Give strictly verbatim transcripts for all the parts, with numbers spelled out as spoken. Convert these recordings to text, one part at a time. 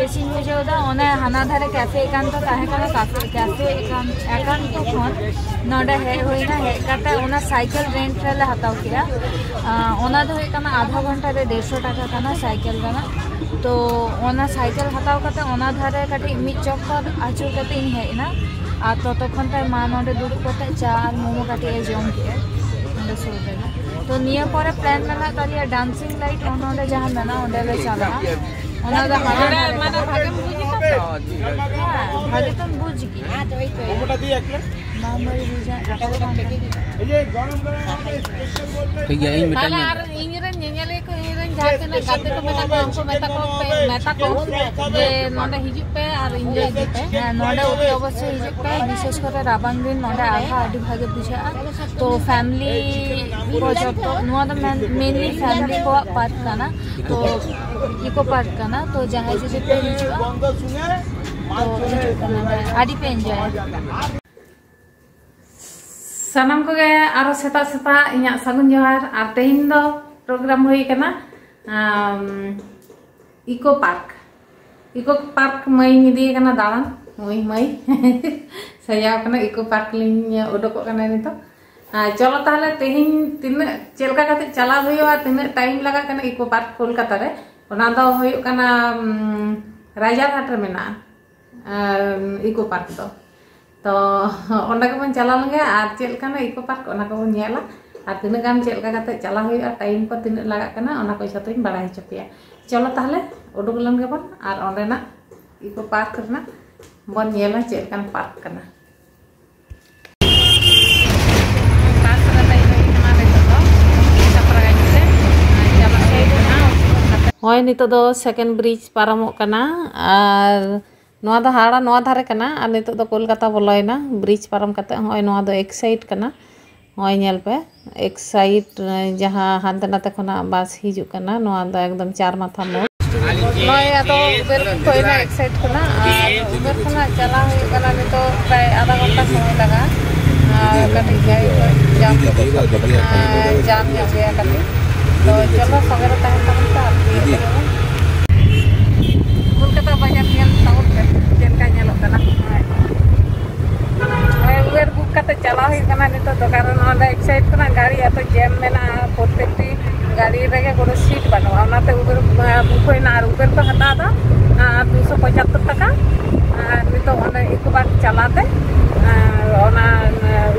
ᱵᱮᱥᱤᱧ ᱵᱩᱡᱷᱟᱹᱣ ᱮᱫᱟ, ᱚᱱᱮ ᱦᱟᱱᱟ ᱫᱷᱟᱨᱮ ᱠᱮᱯᱷᱮ ᱮᱠᱟᱱᱛᱚ ᱛᱟᱦᱮᱸ ᱠᱟᱱᱟ, ᱠᱮᱯᱷᱮ ᱮᱠᱟᱱᱛᱚ ᱠᱷᱚᱱ ᱱᱚᱰᱮ ᱦᱮᱡ ᱦᱩᱭᱱᱟ᱾ ᱦᱮᱡ ᱠᱟᱛᱮ ᱚᱱᱟ ᱥᱟᱭᱠᱮᱞ ᱨᱮᱱᱴ ᱨᱮᱞᱮ ᱦᱟᱛᱟᱣ ᱠᱮᱜᱼᱟ᱾ ᱚᱱᱟ ᱫᱚ ᱦᱩᱭᱩᱜ ᱠᱟᱱᱟ ᱟᱫᱷᱟ ᱜᱷᱚᱱᱴᱟ ᱨᱮ ᱰᱮᱲᱥᱚ ᱴᱟᱠᱟ ᱠᱟᱱᱟ ᱥᱟᱭᱠᱮᱞ ᱨᱮᱱᱟᱜ᱾ ᱛᱚ ᱚᱱᱟ ᱥᱟᱭᱠᱮᱞ ᱦᱟᱛᱟᱣ ᱠᱟᱛᱮ ᱚᱱᱟ ᱫᱷᱟᱨᱮ ᱠᱟᱹᱴᱤᱡ ᱢᱤᱫ ᱪᱚᱠᱠᱚᱨ ᱟᱹᱪᱩᱨ ᱠᱟᱛᱮ ᱤᱧ ᱦᱮᱡ ᱮᱱᱟ᱾ ᱟᱨ ᱛᱚᱛᱚᱠᱷᱚᱱ ᱛᱮ ᱢᱟ ᱱᱚᱰᱮ ᱫᱩᱲᱩᱵ ᱠᱟᱛᱮ ᱪᱟ ᱟᱨ ᱢᱳᱢᱳ ᱠᱟᱹᱴᱤᱡ ᱮ ᱡᱚᱢ ᱠᱮᱜᱼᱟ ᱱᱚᱰᱮ ᱥᱩᱨ ᱨᱮᱜᱮ᱾ ᱛᱚ ᱱᱤᱭᱟᱹ ᱯᱚᱨᱮ ᱯᱞᱮᱱ ᱢᱮᱱᱟᱜ ᱛᱟᱞᱮᱭᱟ ᱰᱟᱱᱥᱤᱝ ᱞᱟᱭᱤᱴ, ᱚᱱᱟ ᱚᱸᱰᱮ ᱡᱟᱦᱟᱸ ᱢᱮᱱᱟᱜᱼᱟ ᱚᱸᱰᱮ ᱞᱮ ᱪᱟᱞᱟᱜᱼᱟ᱾ ᱚᱱᱟ ᱫᱚ ᱦᱟᱱᱟ ᱫᱷᱟᱨᱮ᱾ ᱢᱟᱱᱮ ᱵᱷᱟᱜᱮᱢ ᱵᱩᱡ ᱮᱫᱟ ᱛᱚ? ᱦᱮᱸ, ᱵᱷᱟᱜᱮ ᱛᱚᱧ ᱵᱩᱡ ᱜᱮᱭᱟ᱾ ᱵᱟᱝ ᱵᱟᱹᱧ ᱵᱩᱡᱟ, ᱴᱷᱤᱠ ᱜᱮᱭᱟ, ᱤᱧ ᱢᱤᱫᱴᱟᱝ ᱛᱟᱦᱞᱮ ᱟᱨ ᱤᱧ ᱨᱮᱱ ᱧᱮᱧᱮᱞᱤᱭᱟᱹ ᱠᱚ, ᱤᱧ ᱨᱮᱱ ᱡᱟᱦᱟᱸ ᱛᱤᱱᱟᱹᱜ ᱜᱟᱛᱮ ᱠᱚ ᱢᱮᱱᱟᱜ ᱠᱚᱣᱟ, ᱩᱱᱠᱩ ᱢᱮᱛᱟ ᱠᱚ ᱯᱮ, ᱢᱮᱛᱟ ᱠᱚ ᱡᱮ ᱱᱚᱰᱮ ᱦᱤᱡᱩᱜ ᱯᱮ ᱟᱨ enjoy ᱤᱫᱤ ᱯᱮ᱾ ᱦᱮᱸ, ᱱᱚᱰᱮ ᱚᱵᱚᱥᱥᱳᱭ ᱦᱤᱡᱩᱜ ᱯᱮ, ᱵᱤᱥᱮᱥ ᱠᱚᱨᱮ ᱨᱟᱵᱟᱝ ᱫᱤᱱ ᱱᱚᱰᱮ ᱟᱨᱦᱚᱸ ᱟᱹᱰᱤ ᱵᱷᱟᱜᱮ ᱵᱩᱡᱷᱟᱹᱜᱼᱟ᱾ ᱛᱚ ᱯᱷᱮᱢᱤᱞᱤ ᱠᱚ ᱡᱚᱛᱚ, ᱱᱚᱣᱟ ᱫᱚ ᱢᱮᱱ-, mainly ᱯᱷᱮᱢᱤᱞᱤ ᱠᱚᱣᱟᱜ ᱯᱟᱨᱠ ᱠᱟᱱᱟ᱾ ᱛᱚ ᱤᱠᱳ ᱯᱟᱨᱠ ᱠᱟᱱᱟ, ᱛᱚ ᱡᱟᱦᱟᱸᱭ ᱡᱩᱫᱤ ᱯᱮ ᱦᱤᱡᱩᱜᱼᱟ, ᱛᱚ ᱦᱤᱡᱩᱜ ᱠᱟᱱᱟ ᱯᱮ, ᱟᱹᱰᱤ ᱯᱮ ᱮᱱᱡᱚᱭᱟ᱾ ᱥᱟᱱᱟᱢ ᱠᱚᱜᱮ ᱟᱨᱚ ᱥᱮᱛᱟᱜ ᱥᱮᱛᱟᱜ ᱤᱧᱟᱹᱜ ᱥᱟᱹᱜᱩᱱ ᱡᱚᱦᱟᱨ᱾ ᱟᱨ ᱛᱮᱦᱮᱧ ᱫᱚ ᱯᱨᱳᱜᱨᱟᱢ ᱦᱩᱭ ᱠᱟᱱᱟ, ᱟᱢ, ᱤᱠᱳ ᱯᱟᱨᱠ᱾ ᱤᱠᱳ ᱯᱟᱨᱠ ᱢᱟᱹᱭᱤᱧ ᱤᱫᱤᱭᱮ ᱠᱟᱱᱟ ᱫᱟᱬᱟᱱ᱾ ᱱᱩᱭ ᱢᱟᱹᱭ ᱥᱟᱡᱟᱣ ᱠᱟᱱᱟ, ᱤᱠᱳ ᱯᱟᱨᱠ ᱞᱤᱧ ᱩᱰᱩᱠᱚᱜ ᱠᱟᱱᱟ ᱱᱤᱛᱚᱜ᱾ ᱟᱨ ᱪᱚᱞᱚ ᱛᱟᱦᱞᱮ ᱛᱮᱦᱮᱧ ᱛᱤᱱᱟᱹᱜ, ᱪᱮᱫ ᱞᱮᱠᱟ ᱠᱟᱛᱮ ᱪᱟᱞᱟᱣ ᱦᱩᱭᱩᱜᱼᱟ, ᱛᱤᱱᱟᱹᱜ ᱴᱟᱭᱤᱢ ᱞᱟᱜᱟᱜ ᱠᱟᱱᱟ ᱤᱠᱳ ᱯᱟᱨᱠ ᱠᱳᱞᱠᱟᱛᱟ ᱨᱮ, ᱚᱱᱟ ᱫᱚ ᱦᱩᱭᱩᱜ ᱠᱟᱱᱟ, ᱩᱢ, ᱨᱟᱡᱟᱨᱦᱟᱴ ᱨᱮ ᱢᱮᱱᱟᱜᱼᱟ, ᱟᱨ ᱤᱠᱳ ᱯᱟᱨᱠ ᱫᱚ᱾ ᱛᱚ ᱚᱸᱰᱮ ᱜᱮᱵᱚᱱ ᱪᱟᱞᱟᱣ ᱞᱮᱱᱜᱮ ᱟᱨ ᱪᱮᱫ ᱞᱮᱠᱟᱱᱟ ᱤᱠᱳ ᱯᱟᱨᱠ ᱚᱱᱟ ᱠᱚᱵᱚᱱ ᱧᱮᱞᱟ᱾ ᱟᱨ ᱛᱤᱱᱟᱹᱜ ᱜᱟᱱ ᱪᱮᱫ ᱞᱮᱠᱟ ᱠᱟᱛᱮ ᱪᱟᱞᱟᱣ ᱦᱩᱭᱩᱜᱼᱟ, ᱴᱟᱭᱤᱢ ᱠᱚ ᱛᱤᱱᱟᱹᱜ ᱞᱟᱜᱟᱜ ᱠᱟᱱᱟ, ᱚᱱᱟ ᱠᱚ ᱡᱷᱚᱛᱚᱧ ᱵᱟᱲᱟᱭ ᱦᱚᱪᱚ ᱯᱮᱭᱟ᱾ ᱪᱚᱞᱚ ᱛᱟᱦᱞᱮ ᱩᱰᱩᱠ ᱞᱮᱱ ᱜᱮᱵᱚᱱ ᱟᱨ ᱚᱸᱰᱮᱱᱟᱜ ᱤᱠᱳ ᱯᱟᱨᱠ ᱨᱮᱱᱟᱜ ᱵᱚᱱ ᱧᱮᱞᱟ ᱪᱮᱫ ᱞᱮᱠᱟᱱ ᱯᱟᱨᱠ ᱠᱟᱱᱟ᱾ ᱵᱟᱥ ᱨᱮ ᱫᱮᱡ ᱦᱩᱭ ᱠᱟᱱᱟ ᱱᱤᱛᱚᱜ ᱫᱚ ᱪᱟᱯᱨᱟᱜᱟᱹᱧ ᱛᱮ ᱪᱟᱞᱟᱜ ᱦᱩᱭᱩᱜ ᱠᱟᱱᱟ᱾ ᱱᱚᱜᱼᱚᱭ ᱱᱤᱛᱚᱜ ᱫᱚ ᱥᱮᱠᱮᱱᱰ ᱵᱨᱤᱡᱽ ᱯᱟᱨᱚᱢᱚᱜ ᱠᱟᱱᱟ᱾ ᱟᱨ ᱱᱚᱣᱟ ᱫᱚ ᱦᱟᱣᱲᱟ ᱱᱚᱣᱟ ᱫᱷᱟᱨᱮ ᱠᱟᱱᱟ, ᱟᱨ ᱱᱤᱛᱚᱜ ᱫᱚ ᱠᱳᱞᱠᱟᱛᱟ ᱵᱚᱞᱚᱭᱮᱱᱟ᱾ ᱵᱨᱤᱡᱽ ᱯᱟᱨᱚᱢ ᱠᱟᱛᱮ ᱦᱚᱸᱜᱼᱚᱭ ᱱᱚᱣᱟ ᱫᱚ ᱮᱠ ᱥᱟᱭᱤᱰ ᱠᱟᱱᱟ᱾ ᱦᱚᱸᱜᱼᱚᱭ ᱧᱮᱞ ᱯᱮ, ᱮᱠ ᱥᱟᱭᱤᱰ, ᱡᱟᱦᱟᱸ ᱦᱟᱱᱛᱮ ᱱᱟᱛᱮ ᱠᱷᱚᱱᱟᱜ ᱵᱟᱥ ᱦᱤᱡᱩᱜ ᱠᱟᱱᱟ, ᱱᱚᱣᱟ ᱫᱚ ᱮᱠᱫᱚᱢ ᱪᱟᱨ ᱢᱟᱛᱷᱟ ᱢᱳᱲ᱾ ᱱᱚᱜᱼᱚᱭ ᱟᱫᱚ ᱩᱵᱮᱨ ᱠᱚ ᱦᱩᱭᱱᱟ ᱮᱠ ᱥᱟᱭᱤᱰ ᱠᱷᱚᱱᱟᱜ, ᱟᱨ ᱩᱵᱮᱨ ᱠᱷᱚᱱᱟᱜ ᱪᱟᱞᱟᱣ ᱦᱩᱭᱩᱜ ᱠᱟᱱᱟ ᱱᱤᱛᱚᱜ ᱯᱨᱟᱭ ᱟᱫᱷᱟ ᱜᱷᱚᱱᱴᱟ ᱥᱚᱢᱚᱭ ᱞᱟᱜᱟᱜᱼᱟ᱾ ᱟᱨ ᱠᱟᱹᱴᱤᱡ ᱜᱟᱹᱰᱤ ᱠᱚ ᱡᱟᱢ, ᱟᱨ ᱡᱟᱢ ᱧᱚᱜ ᱜᱮᱭᱟ ᱠᱟᱹᱴᱤᱡ᱾ ᱛᱚ ᱪᱚᱞᱚ ᱥᱚᱸᱜᱮ ᱨᱮ ᱛᱟᱦᱮᱱ ᱛᱟᱵᱚᱱ ᱯᱮ ᱟᱨ ᱛᱤᱭᱳᱜ ᱠᱟᱫᱟ ᱵᱚᱱ᱾ ᱠᱳᱞᱠᱟᱛᱟ ᱟᱫᱚ ᱟᱨ ᱫᱩᱥᱚ ᱯᱚᱸᱪᱟᱛᱛᱳᱨ ᱴᱟᱠᱟ᱾ ᱟᱨ ᱱᱤᱛᱚᱜ ᱚᱸᱰᱮ ᱤᱠᱳ ᱯᱟᱨᱠ ᱪᱟᱞᱟᱣᱛᱮ, ᱟᱨ ᱚᱱᱟ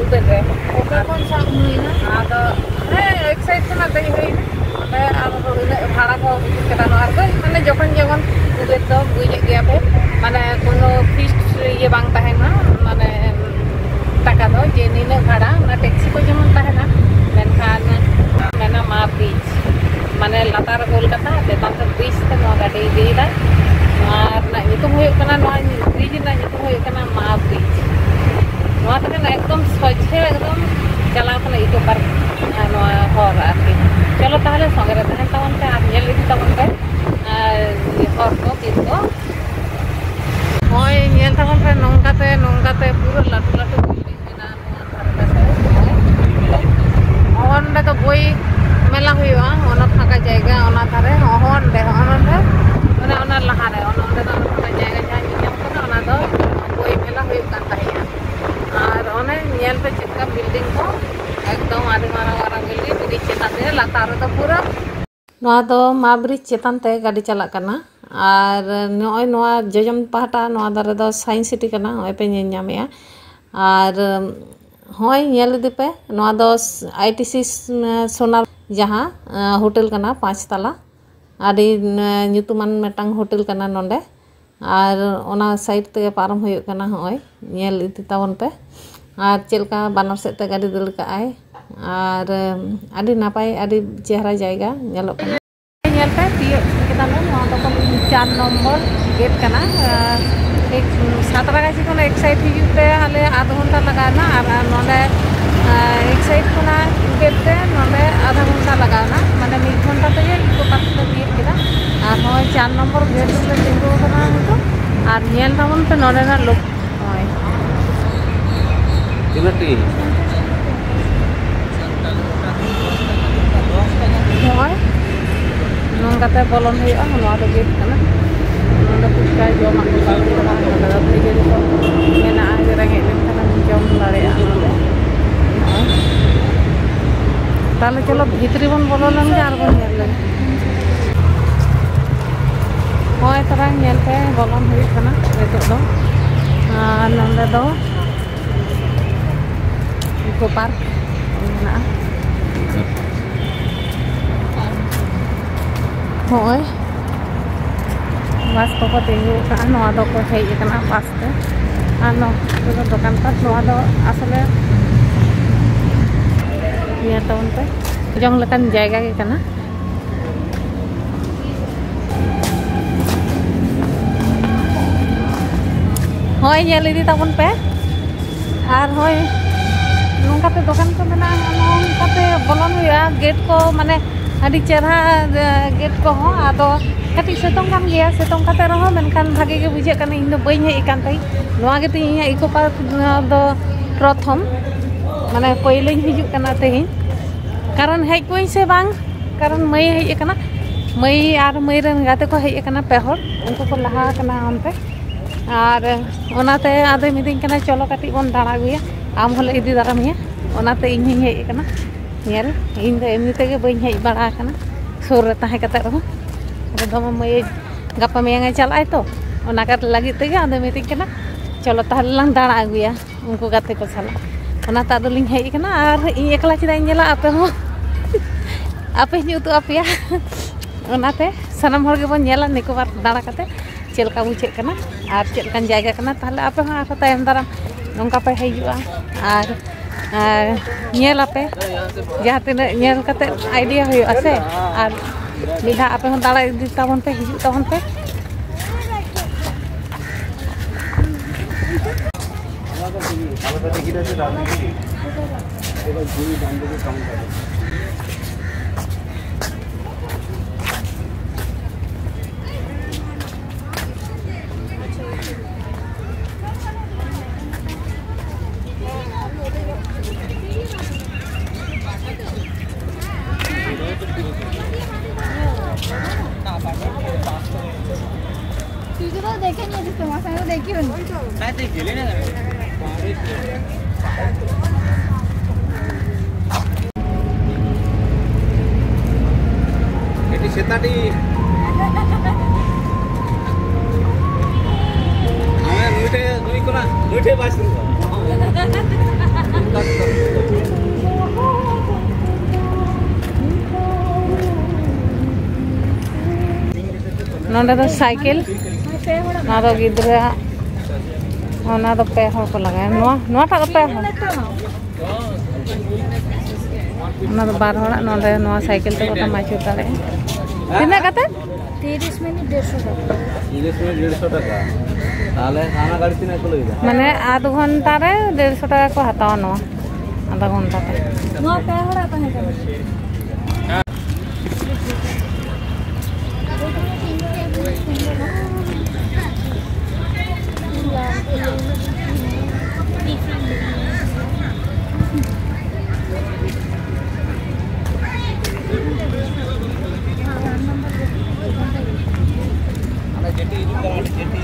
ᱩᱵᱮᱨ ᱨᱮ ᱚᱠᱟ ᱠᱷᱚᱱ ᱥᱟᱵ ᱦᱩᱭᱱᱟ? ᱟᱫᱚ ᱦᱮᱸ, ᱮᱠᱥᱟᱭᱤᱰ ᱠᱷᱚᱱᱟᱜ ᱫᱮᱡ ᱦᱩᱭᱱᱟ ᱚᱸᱰᱮ᱾ ᱟᱨ ᱩᱱᱟᱹᱜ ᱵᱷᱟᱲᱟ ᱠᱚ ᱦᱩᱭᱩᱜ ᱠᱟᱱᱟ ᱱᱚᱣᱟ ᱨᱮᱫᱚ, ᱢᱟᱱᱮ ᱡᱚᱠᱷᱚᱱ ᱡᱮᱢᱚᱱ ᱩᱵᱮᱨ ᱫᱚ ᱵᱩᱡᱮᱫ ᱜᱮᱭᱟ ᱯᱮ, ᱢᱟᱱᱮ ᱠᱳᱱᱳ ᱯᱷᱤᱠᱥᱰ ᱤᱭᱟᱹ ᱵᱟᱝ ᱛᱟᱦᱮᱱᱟ, ᱢᱟᱱᱮ ᱴᱟᱠᱟ ᱫᱚ ᱡᱮ ᱱᱤᱱᱟᱹᱜ ᱵᱷᱟᱲᱟ, ᱚᱱᱟ ᱴᱮᱠᱥᱤ ᱠᱚ ᱡᱮᱢᱚᱱ ᱛᱟᱦᱮᱱᱟ, ᱢᱮᱱᱠᱷᱟᱱ ᱢᱮᱱᱟ ᱢᱟ ᱵᱨᱤᱡᱽ, ᱢᱟᱱᱮ ᱞᱟᱛᱟᱨ ᱨᱮ ᱠᱳᱞᱠᱟᱛᱟ, ᱪᱮᱛᱟᱱ ᱨᱮ ᱵᱨᱤᱡᱽ ᱛᱮ ᱱᱚᱣᱟ ᱜᱟᱹᱰᱤ ᱤᱫᱤᱭᱮᱫᱟ᱾ ᱱᱚᱣᱟ ᱨᱮᱱᱟᱜ ᱧᱩᱛᱩᱢ ᱦᱩᱭᱩᱜ ᱠᱟᱱᱟ, ᱱᱚᱣᱟ ᱵᱨᱤᱡᱽ ᱨᱮᱱᱟᱜ ᱧᱩᱛᱩᱢ ᱦᱩᱭᱩᱜ ᱠᱟᱱᱟ ᱢᱟ ᱵᱨᱤᱡᱽ᱾ ᱱᱚᱣᱟ ᱛᱮᱜᱮ ᱮᱠᱫᱚᱢ ᱥᱚᱡᱷᱮ ᱮᱠᱫᱚᱢ ᱪᱟᱞᱟᱣ ᱠᱟᱱᱟ ᱤᱠᱳ ᱯᱟᱨᱠ, ᱟᱨ ᱱᱚᱣᱟ ᱦᱚᱨ ᱟᱨᱠᱤ᱾ ᱪᱚᱞᱚ ᱛᱟᱦᱚᱞᱮ ᱥᱚᱸᱜᱮ ᱨᱮ ᱛᱟᱦᱮᱱ ᱛᱟᱵᱚᱱ ᱯᱮ ᱟᱨ ᱧᱮᱞ ᱤᱫᱤ ᱛᱟᱵᱚᱱ ᱯᱮ, ᱟᱨ ᱦᱚᱨ ᱠᱚ ᱵᱤᱨ ᱠᱚ᱾ ᱦᱳᱭ, ᱧᱮᱞ ᱛᱟᱵᱚᱱ ᱯᱮ, ᱱᱚᱝᱠᱟᱛᱮ ᱱᱚᱝᱠᱟᱛᱮ ᱯᱩᱨᱟᱹ ᱞᱟᱹᱴᱩ ᱞᱟᱹᱴᱩ ᱵᱤᱞᱰᱤᱝ ᱢᱮᱱᱟᱜᱼᱟ ᱱᱚᱣᱟ ᱫᱷᱟᱨᱮ ᱯᱟᱥᱮ ᱨᱮ᱾ ᱦᱚᱸᱜᱼᱚ ᱱᱚᱸᱰᱮ ᱫᱚ ᱵᱳᱭ ᱢᱮᱞᱟ ᱦᱩᱭᱩᱜᱼᱟ, ᱚᱱᱟ ᱯᱷᱟᱸᱠᱟ ᱡᱟᱭᱜᱟ, ᱚᱱᱟ ᱫᱷᱟᱨᱮ, ᱦᱚᱸᱜᱼᱚ ᱱᱚᱸᱰᱮ, ᱦᱚᱸᱜᱼᱚ ᱱᱚᱸᱰᱮ, ᱚᱱᱮ ᱚᱱᱟ ᱞᱟᱦᱟᱨᱮ, ᱚᱱᱮ ᱚᱸᱰᱮ ᱫᱚ ᱯᱷᱟᱸᱠᱟ ᱡᱟᱭᱜᱟ ᱡᱟᱦᱟᱸ ᱧᱮᱞ ᱧᱟᱢ ᱠᱟᱱᱟ, ᱚᱱᱟ ᱫᱚ ᱵᱳᱭ ᱢᱮᱞᱟ ᱦᱩᱭᱩᱜ ᱠᱟᱱ ᱛᱟᱦᱮᱸᱜᱼᱟ᱾ ᱟᱨ ᱚᱱᱮ ᱧᱮᱞ ᱯᱮ ᱪᱮᱫ ᱞᱮᱠᱟ ᱵᱤᱞᱰᱤᱝ ᱠᱚ, ᱮᱠᱫᱚᱢ ᱟᱹᱰᱤ ᱢᱟᱨᱟᱝ ᱢᱟᱨᱟᱝ ᱵᱤᱞᱰᱤᱝ, ᱵᱨᱤᱡᱽ ᱪᱮᱛᱟᱱ ᱨᱮ, ᱞᱟᱛᱟᱨ ᱨᱮᱫᱚ ᱯᱩᱨᱟᱹ ᱱᱚᱣᱟ ᱫᱚ ᱢᱟ ᱵᱨᱤᱡᱽ ᱪᱮᱛᱟᱱ ᱛᱮ ᱜᱟᱹᱰᱤ ᱪᱟᱞᱟᱜ ᱠᱟᱱᱟ᱾ ᱟᱨ ᱱᱚᱜᱼᱚᱭ ᱱᱚᱣᱟ ᱡᱚᱡᱚᱢ ᱯᱟᱦᱴᱟ, ᱱᱚᱣᱟ ᱫᱷᱟᱨᱮ ᱫᱚ ᱥᱟᱭᱮᱱᱥ ᱥᱤᱴᱤ ᱠᱟᱱᱟ, ᱱᱚᱜᱼᱚᱭ ᱯᱮ ᱧᱮᱞ ᱧᱟᱢᱮᱜᱼᱟ᱾ ᱟᱨ ᱦᱚᱸᱜᱼᱚᱭ ᱧᱮᱞ ᱤᱫᱤ ᱯᱮ, ᱱᱚᱣᱟ ᱫᱚ ᱟᱭ ᱴᱤ ᱥᱤ ᱥᱳᱱᱟ, ᱡᱟᱦᱟᱸ ᱦᱳᱴᱮᱞ ᱠᱟᱱᱟ ᱯᱟᱸᱪ ᱛᱟᱞᱟ, ᱟᱹᱰᱤ ᱧᱩᱛᱩᱢᱟᱱ ᱢᱤᱫᱴᱟᱝ ᱦᱳᱴᱮᱞ ᱠᱟᱱᱟ ᱱᱚᱰᱮ᱾ ᱟᱨ ᱚᱱᱟ ᱥᱟᱭᱤᱰ ᱛᱮᱜᱮ ᱯᱟᱨᱚᱢ ᱦᱩᱭᱩᱜ ᱠᱟᱱᱟ᱾ ᱦᱚᱸᱜᱼᱚᱭ ᱧᱮᱞ ᱤᱫᱤ ᱛᱟᱵᱚᱱ ᱯᱮ, ᱟᱨ ᱪᱮᱫ ᱞᱮᱠᱟ ᱵᱟᱱᱟᱨ ᱥᱮᱫ ᱛᱮ ᱜᱟᱹᱰᱤ ᱫᱟᱹᱲ ᱠᱟᱜᱼᱟᱭ᱾ ᱟᱨ ᱟᱹᱰᱤ ᱱᱟᱯᱟᱭ, ᱟᱹᱰᱤ ᱪᱮᱦᱨᱟ ᱡᱟᱭᱜᱟ ᱧᱮᱞᱚᱜ ᱠᱟᱱᱟ᱾ ᱧᱮᱞ ᱯᱮ, ᱛᱤᱭᱳᱜ ᱠᱮᱫᱟᱞᱮ, ᱱᱚᱣᱟ ᱫᱚᱠᱚ ᱪᱟᱨ ᱱᱚᱢᱵᱚᱨ ᱜᱮᱴ ᱠᱟᱱᱟ᱾ ᱟᱨ ᱮᱠ-, ᱥᱟᱛᱨᱟᱜᱟᱪᱷᱤ ᱠᱷᱚᱱ ᱮᱠ ᱥᱟᱭᱤᱰ ᱦᱤᱡᱩᱜ ᱛᱮ ᱟᱞᱮ ᱟᱫᱷ ᱜᱷᱚᱱᱴᱟ ᱞᱟᱜᱟᱣ ᱮᱱᱟ, ᱟᱨ, ᱟᱨ ᱱᱚᱰᱮ, ᱟᱨ ᱮᱠ ᱥᱟᱭᱤᱰ ᱠᱷᱚᱱᱟᱜ ᱜᱮᱴ ᱛᱮ ᱱᱚᱰᱮ ᱟᱫᱷᱟ ᱜᱷᱚᱱᱴᱟ ᱞᱟᱜᱟᱣ ᱮᱱᱟ, ᱢᱟᱱᱮ ᱢᱤᱫ ᱜᱷᱚᱱᱴᱟ ᱛᱮᱜᱮ ᱤᱠᱳ ᱯᱟᱨᱠ ᱞᱮ ᱛᱤᱭᱳᱜ ᱠᱮᱫᱟ᱾ ᱟᱨ ᱱᱚᱜᱼᱚᱭ ᱪᱟᱨ ᱱᱚᱢᱵᱚᱨ ᱜᱮᱴ ᱨᱮᱞᱮ ᱛᱤᱸᱜᱩ ᱟᱠᱟᱱᱟ ᱱᱤᱛᱚᱜ, ᱟᱨ ᱧᱮᱞ ᱛᱟᱵᱚᱱ ᱯᱮ ᱱᱚᱰᱮᱱᱟᱜ ᱞᱳᱠ-, ᱱᱚᱜᱼᱚᱭ᱾ ᱛᱤᱱᱟᱹᱜ ᱴᱤ? ᱱᱚᱜᱼᱚᱭ ᱱᱚᱝᱠᱟᱛᱮ ᱵᱚᱞᱚᱱ ᱦᱩᱭᱩᱜᱼᱟ᱾ ᱱᱚᱣᱟ ᱫᱚ ᱜᱮᱴ ᱠᱟᱱᱟ᱾ ᱱᱚᱰᱮ ᱯᱷᱩᱪᱠᱟ ᱡᱚᱢᱟᱜ ᱠᱚ ᱟᱹᱜᱩ ᱠᱟᱫᱟ᱾ ᱱᱚᱰᱮ ᱫᱚ ᱠᱷᱟᱹᱡᱟᱹᱲᱤ ᱠᱚ ᱢᱮᱱᱟᱜᱼᱟ, ᱨᱮᱸᱜᱮᱡ ᱞᱮᱱᱠᱷᱟᱱᱮᱢ ᱡᱚᱢ ᱫᱟᱲᱮᱭᱟᱜᱼᱟ ᱱᱚᱰᱮ᱾ ᱱᱚᱜᱼᱚᱭ᱾ ᱛᱟᱦᱞᱮ ᱪᱚᱞᱚ ᱵᱷᱤᱛᱨᱤ ᱵᱚᱱ ᱵᱚᱞᱚ ᱞᱮᱱ ᱜᱮ ᱟᱨ ᱵᱚᱱ ᱧᱮᱞ ᱞᱮᱜᱮ᱾ ᱛᱚᱨᱟ ᱧᱮᱞ ᱛᱮ ᱵᱚᱞᱚᱱ ᱦᱩᱭᱩᱜ ᱠᱟᱱᱟ ᱱᱤᱛᱚᱜ ᱫᱚ᱾ ᱟᱨ ᱱᱚᱸᱰᱮ ᱫᱚ ᱤᱠᱳ ᱯᱟᱨᱠ ᱢᱮᱱᱟᱜᱼᱟ᱾ ᱦᱚᱸᱜᱼᱚᱭ ᱵᱟᱥ ᱠᱚᱠᱚ ᱛᱤᱸᱜᱩ ᱟᱠᱟᱫᱼᱟ, ᱱᱚᱣᱟ ᱫᱚᱠᱚ ᱦᱮᱡ ᱟᱠᱟᱱᱟ ᱵᱟᱥ ᱛᱮ᱾ ᱟᱨ ᱱᱚᱛᱮ ᱫᱚ ᱫᱚᱠᱟᱱ ᱯᱟᱴ, ᱱᱚᱣᱟ ᱫᱚ ᱟᱥᱚᱞᱮ ᱱᱤᱭᱟᱹ ᱴᱟᱣᱩᱱ ᱯᱮ ᱡᱚᱝ ᱞᱮᱠᱟᱱ ᱡᱟᱭᱜᱟ ᱜᱮ ᱠᱟᱱᱟ᱾ ᱦᱳᱭ, ᱧᱮᱞ ᱤᱫᱤ ᱛᱟᱵᱚᱱ ᱯᱮ᱾ ᱟᱨ ᱦᱳᱭ, ᱱᱚᱝᱠᱟᱛᱮ ᱫᱚᱠᱟᱱ ᱠᱚ ᱢᱮᱱᱟᱜᱼᱟ, ᱱᱚᱝᱠᱟᱛᱮ ᱵᱚᱞᱚᱱ ᱦᱩᱭᱩᱜᱼᱟ᱾ ᱜᱮᱴ ᱠᱚ ᱢᱟᱱᱮ ᱟᱹᱰᱤ ᱪᱮᱨᱦᱟ, ᱮ, ᱜᱮᱴ ᱠᱚᱦᱚᱸ᱾ ᱟᱫᱚ ᱠᱟᱹᱴᱤᱡ ᱥᱤᱛᱩᱝ ᱠᱟᱱ ᱜᱮᱭᱟ, ᱥᱤᱛᱩᱝ ᱠᱟᱛᱮ ᱨᱮᱦᱚᱸ ᱢᱮᱱᱠᱷᱟᱱ ᱵᱷᱟᱜᱮ ᱜᱮ ᱵᱩᱡᱷᱟᱹᱜ ᱠᱟᱱᱟ᱾ ᱤᱧ ᱫᱚ ᱵᱟᱹᱧ ᱦᱮᱡ ᱟᱠᱟᱱ ᱛᱟᱦᱮᱸᱫ, ᱱᱚᱣᱟ ᱜᱮᱛᱤᱧ ᱤᱧᱟᱹᱜ ᱤᱠᱳ ᱯᱟᱨᱠ ᱫᱚ ᱯᱨᱚᱛᱷᱚᱢ, ᱢᱟᱱᱮ ᱯᱳᱭᱞᱳᱧ ᱦᱤᱡᱩᱜ ᱠᱟᱱᱟ ᱛᱮᱦᱮᱧ᱾ ᱠᱟᱨᱚᱱ ᱦᱮᱡ ᱠᱚᱜᱼᱟᱹᱧ ᱥᱮ ᱵᱟᱝ, ᱠᱟᱨᱚᱱ ᱢᱟᱹᱭ ᱦᱮᱡ ᱟᱠᱟᱱᱟ, ᱢᱟᱹᱭ ᱟᱨ ᱢᱟᱹᱭ ᱨᱮᱱ ᱜᱟᱛᱮ ᱠᱚ ᱦᱮᱡ ᱟᱠᱟᱱᱟ ᱯᱮ ᱦᱚᱲ, ᱩᱱᱠᱩ ᱠᱚ ᱞᱟᱦᱟ ᱟᱠᱟᱱᱟ ᱚᱱᱛᱮ᱾ ᱟᱨ ᱚᱱᱟᱛᱮ ᱟᱫᱚᱭ ᱢᱤᱛᱟᱹᱧ ᱠᱟᱱᱟ, "ᱪᱚᱞᱚ ᱠᱟᱹᱴᱤᱡ ᱵᱚᱱ ᱫᱟᱬᱟ ᱟᱹᱜᱩᱭᱟ, ᱟᱢ ᱦᱚᱸᱞᱮ ᱤᱫᱤ ᱫᱟᱨᱟᱢ ᱢᱮᱭᱟ᱾" ᱚᱱᱟᱛᱮ ᱤᱧ ᱦᱚᱸᱧ ᱦᱮᱡ ᱟᱠᱟᱱᱟ ᱧᱮᱞ᱾ ᱤᱧ ᱫᱚ ᱮᱢᱱᱤ ᱛᱮᱜᱮ ᱵᱟᱹᱧ ᱦᱮᱡ ᱵᱟᱲᱟ ᱟᱠᱟᱱᱟ ᱥᱩᱨ ᱨᱮ ᱛᱟᱦᱮᱸ ᱠᱟᱛᱮ ᱨᱮᱦᱚᱸ᱾ ᱟᱫᱚ ᱫᱚᱢᱮ ᱢᱟᱹᱭ ᱜᱟᱯᱟ ᱢᱮᱭᱟᱝ ᱮ ᱪᱟᱞᱟᱜ ᱟᱭ ᱛᱚ, ᱚᱱᱟ ᱠᱟᱨ ᱞᱟᱹᱜᱤᱫ ᱛᱮᱜᱮ ᱟᱫᱚ ᱢᱤᱛᱟᱹᱧ ᱠᱟᱱᱟ, "ᱪᱚᱞᱚ ᱛᱟᱦᱚᱞᱮ ᱞᱟᱝ ᱫᱟᱬᱟ ᱟᱹᱜᱩᱭᱟ ᱩᱱᱠᱩ ᱜᱟᱛᱮ ᱠᱚ ᱥᱟᱞᱟᱜ᱾" ᱚᱱᱟᱛᱮ ᱟᱫᱚ ᱞᱤᱧ ᱦᱮᱡ ᱟᱠᱟᱱᱟ᱾ ᱟᱨ ᱤᱧ ᱮᱠᱞᱟ ᱪᱮᱫᱟᱜ ᱤᱧ ᱧᱮᱞᱟ, ᱟᱯᱮ ᱦᱚᱸ ᱟᱯᱮ ᱦᱚᱸᱧ ᱩᱫᱩᱜ ᱟᱯᱮᱭᱟ᱾ ᱚᱱᱟᱛᱮ ᱥᱟᱱᱟᱢ ᱦᱚᱲ ᱜᱮᱵᱚᱱ ᱧᱮᱞᱟ ᱱᱤᱠᱳᱵᱟᱨ ᱫᱟᱬᱟ ᱠᱟᱛᱮ ᱪᱮᱫ ᱞᱮᱠᱟ ᱵᱩᱡᱷᱟᱹᱜ ᱠᱟᱱᱟ ᱟᱨ ᱪᱮᱫ ᱞᱮᱠᱟᱱ ᱡᱟᱭᱜᱟ ᱠᱟᱱᱟ᱾ ᱛᱟᱦᱚᱞᱮ ᱟᱯᱮ ᱦᱚᱸ ᱟᱨᱦᱚᱸ ᱛᱟᱭᱚᱢ ᱫᱟᱨᱟᱢ ᱱᱚᱝᱠᱟ ᱯᱮ ᱦᱤᱡᱩᱜᱼᱟ ᱟᱨ, ᱟᱨ ᱧᱮᱞ ᱟᱯᱮ, ᱡᱟᱦᱟᱸ ᱛᱤᱱᱟᱹᱜ ᱧᱮᱞ ᱠᱟᱛᱮ ᱟᱭᱰᱤᱭᱟ ᱦᱩᱭᱩᱜᱼᱟ ᱥᱮ᱾ ᱟᱨ ᱢᱤᱫ ᱫᱷᱟᱣ ᱟᱯᱮ ᱦᱚᱸ ᱫᱟᱬᱟ ᱤᱫᱤ ᱛᱟᱵᱚᱱ ᱯᱮ, ᱦᱤᱡᱩᱜ ᱛᱟᱵᱚᱱ ᱯᱮ᱾ तुझे तो देखे नहीं है, जिस तमाशा में तो देखी हूँ। এটি সেতাটি। ᱱᱚᱰᱮ ᱫᱚ ᱥᱟᱭᱠᱮᱞ, ᱱᱚᱣᱟ ᱫᱚ ᱜᱤᱫᱽᱨᱟᱹ, ᱚᱱᱟ ᱫᱚ ᱯᱮ ᱦᱚᱲ ᱠᱚ ᱞᱟᱜᱟᱭᱟ᱾ ᱱᱚᱣᱟ, ᱱᱚᱣᱟᱴᱟᱜ ᱫᱚ ᱯᱮ ᱦᱚᱲ, ᱚᱱᱟ ᱫᱚ ᱵᱟᱨ ᱦᱚᱲᱟᱜ᱾ ᱱᱚᱰᱮ ᱱᱚᱣᱟ ᱥᱟᱭᱠᱮᱞ ᱛᱮ ᱜᱚᱴᱟᱢ ᱟᱹᱪᱩᱨ ᱫᱟᱲᱮᱭᱟᱜᱼᱟ᱾ ᱛᱤᱱᱟᱹᱜ ᱠᱟᱛᱮ? ᱛᱤᱨᱤᱥ ᱢᱤᱱᱤᱴ ᱰᱮᱲᱥᱚ ᱴᱟᱠᱟ᱾ ᱛᱤᱨᱤᱥ ᱢᱤᱱᱤᱴ ᱰᱮᱲᱥᱚ ᱴᱟᱠᱟ᱾ ᱛᱟᱦᱚᱞᱮ ᱦᱟᱱᱟ ᱜᱟᱹᱰᱤ ᱛᱤᱱᱟᱹᱜ ᱠᱚ ᱞᱟᱹᱭᱫᱟ? ᱢᱟᱱᱮ ᱟᱫᱷ ᱜᱷᱚᱱᱴᱟ ᱨᱮ ᱰᱮᱲᱥᱚ ᱴᱟᱠᱟ ᱠᱚ ᱦᱟᱛᱟᱣᱟ ᱱᱚᱣᱟ, ᱟᱫᱷᱟ ᱜᱷᱚᱱᱴᱟ ᱛᱮ᱾ ᱱᱚᱣᱟ ᱯᱮ ᱦᱚᱲᱟᱜ ᱛᱟᱦᱮᱸ ᱠᱟᱱᱟ᱾ ᱚᱱᱟ ᱡᱮᱴᱤ ᱦᱤᱡᱩᱜ ᱠᱟᱱᱟ, ᱚᱸᱰᱮ ᱡᱮᱴᱤ,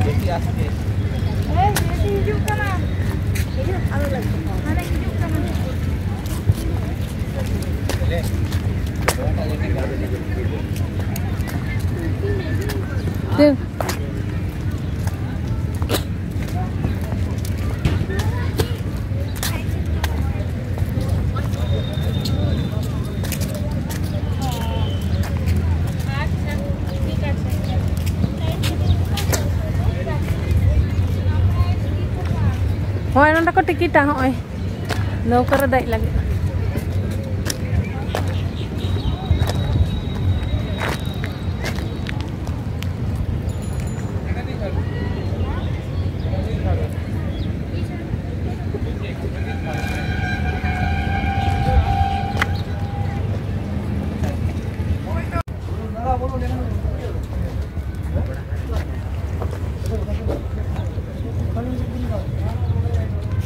ᱡᱮᱴᱤ ᱟᱥᱛᱮ᱾ ᱦᱮᱸ, ᱡᱮᱴᱤ ᱦᱤᱡᱩᱜ ᱠᱟᱱᱟ᱾ ᱦᱤᱡᱩᱜ, ᱟᱞᱚ ᱞᱟᱹᱜᱤᱫ᱾ ᱦᱟᱱᱮ ᱦᱤᱡᱩᱜ ᱠᱟᱱᱟ᱾ ᱛᱮ᱾ ᱦᱳᱭ, ᱱᱚᱸᱰᱮ ᱠᱚ ᱴᱤᱠᱤᱴᱟ, ᱦᱚᱸᱜᱼᱚᱭ ᱱᱟᱹᱣᱠᱟᱹ ᱨᱮ ᱫᱮᱡ ᱞᱟᱹᱜᱤᱫ᱾